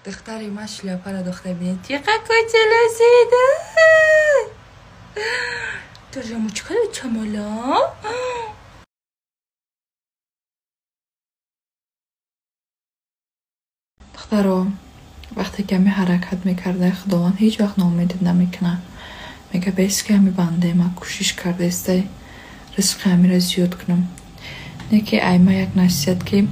Духтари ман шляпаро духта бинед. Чиқа кучулу шида. Тожаму чикар чамола? Духтаро, вақте ки ҳами ҳаракат мекарда, Худованд ҳеҷ вақт ноумедат намекунад. Мега бес ки ҳами бандаи ман кӯшиш кардаистай, ризқи ҳамиро зиёд кунам. Не ки ай ма як насиҳат ки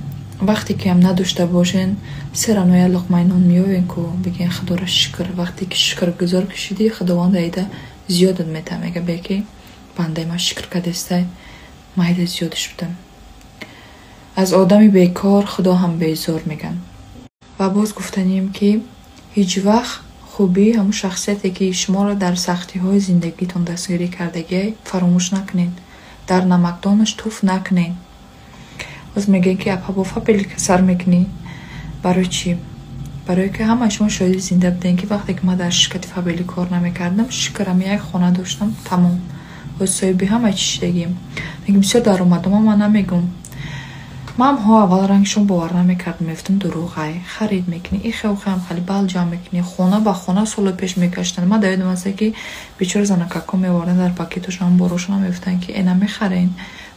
вақте ки ҳам надошта бошен, се равно як луқмаи нон меёвен ку бигӯен Худоро шукр. Вақте ки шукргузор ки шудӣ, Худованд аида зиёдат метаҳад. Мега бе ки бандаи ман шукр кардаистай, ман аида зиёдаш будам. Аз одами бекор Худо ҳам безор мегӯянд. Ва боз гуфтанием ки ҳеҷ вақт хубии ҳамун шахсияте ки шуморо дар сахтиҳои зиндагитон дастгирӣ кардагиай фаромӯш накунед. Дар намакдонаш туф накунед. Боз мегӯем ки апа бо Фаберлика сар мекунӣ. Барои чӣ? Барое ки ҳамаи шумо шоҳиди зинда будем ки вақте ки ман дар ширкати Фаберлик кор намекардам, шукр ҳами як хона доштам, тамом. Боз соҳиби ҳамаи чӣ шудагием. Мегӯм бисёр даромадома ман намегӯм. Ман ҳо аввал рангшон бовар намекардам, мегуфтам дурӯғай, харид мекунӣ, ихе-ухе ҳам хеле бал ҷамъ мекунӣ, хона ба хона соло пеш мекаштанд. Ман дар ёдам аст ки бечора занакакҳо меоварданд дар пакетошон борошонам мегуфтанд ки э намехарен.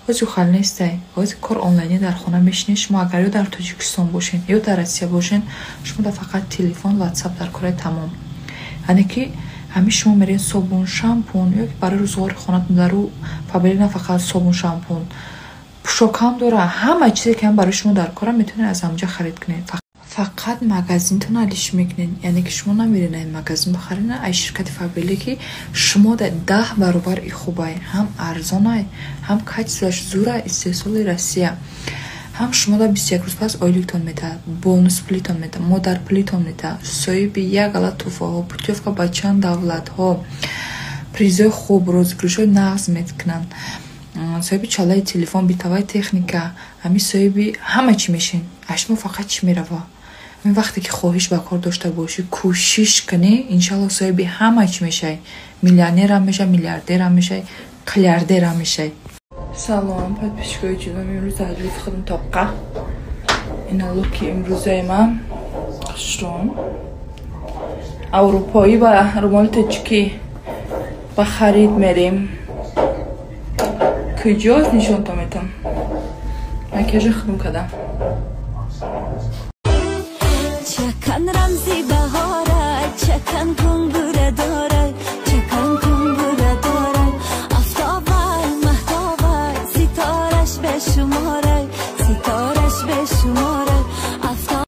Ҳозир хал нестай. Ҳозир кор онлайнӣ дар хона мешинед, шумо агар ё дар Тоҷикистон бошен, ё дар Россия бошен, шумо дар фақат телефон, ватсап дар кораи тамом. Яъне ки ҳамин шумо меред собун, шампун ё ки барои рӯзғори хонатон дар ӯ Фаберлик на фақат собун, шампун, пӯшокам дора, ҳама чизе ки ҳам барои шумо дар кора метавонед аз ҳамҷа харид кунед. Фақат магазинтон алиш мекунед, яъне ки шумо намеред ай магазин бихаред, ай ширкати Фаберлик ки шумо дар 10 баробар и хубай, ҳам арзонай, ҳам качествоаш зӯрай, истеҳсоли Россия. Ҳам шумо дар 21 рӯз пас ойликтон метаҳад, бонус пулитон метаҳад, модарпулитон метаҳад, соҳиби як ала тӯҳфаҳо, путёвка ба чанд давлатҳо, призои хуб, розыгрышҳои нағз мекунанд. Соҳиби чалаи телефон, битаваи техника, ҳамин соҳиби ҳама чӣ мешин. Аз шумо фақат чӣ мерава? Ҳамин вақте ки хоҳиш ба кор дошта бошӣ, кӯшиш кунӣ, иншаллоҳ соҳиби ҳама чӣ мешавӣ. Миллионерам мешавӣ, миллиардерам мешавӣ, қилярдерам мешавӣ. Салом, подписчикои ҷонам, имрӯз аз луфи худам тоққа. Ина луки имрӯзаи ман хушрӯм. Аврупоӣ ва румоли тоҷикӣ ба харид мерем. Куҷост нишонтон метам. Макияжи худам кардам. Чакан рамзи баҳора, чакан кунгура дора, чакан кунгура дора, офтобай, маҳтобай, ситораш бешуморай, ситораш бешуморай, офтоб.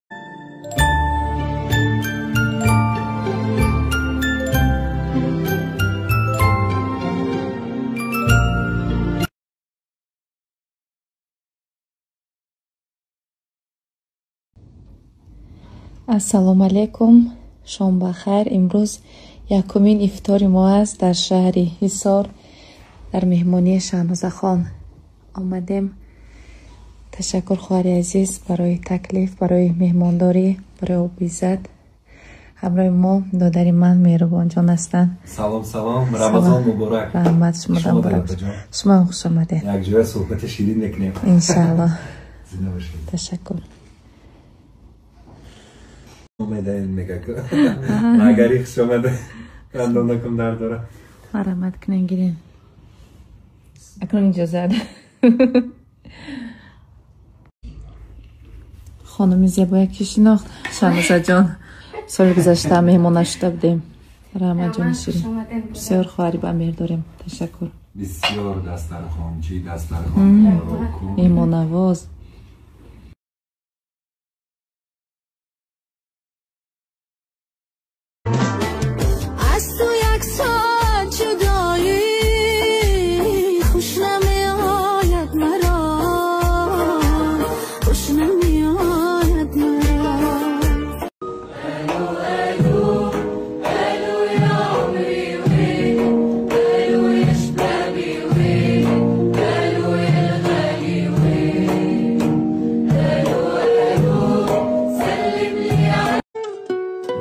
Ассалому алайкум, шом бахайр. Имрӯз якумин ифтори мо аст дар шаҳри Ҳисор, дар меҳмонии Шаҳнозахон омадем. Ташаккур хоҳари азиз барои таклиф, барои меҳмондорӣ, барои обиззат. Ҳамроҳи мо додари ман Меҳрубонҷон ҳастанд. Салом, салом, Рамазон муборак. Раҳмат, шумо муборак. Шумо ҳам хуш омадед. Якҷоя суҳбати ширин мекунем. Иншааллоҳ. Зинда бошед. Ташаккур. Омедаин мега ку. Магари хуш омада. Дандонакум дард дора. Марҳамат кунен гирен. Акнун иҷозат. Хонуми зебое ки шинохт, Шаҳнозаҷон. Соли гузашта меҳмона шуда будем. Раҳмат ҷони ширин. Бисёр хоҳари ба меҳр дорем. Ташаккур. Бисёр дастархончи, дастархон меҳмоннавоз. Аз ту як соат ҷудоӣ хуш намеояд маро, хуш намеояд маро.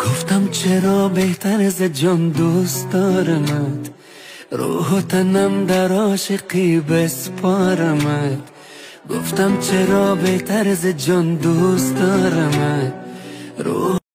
Гуфтам чаро беҳтар аз ҷон дӯст дорамат, рӯҳу танам дар ошиқӣ беспорамат. Гуфтам чаро беҳтар аз ҷон дӯст дорамат, рӯҳ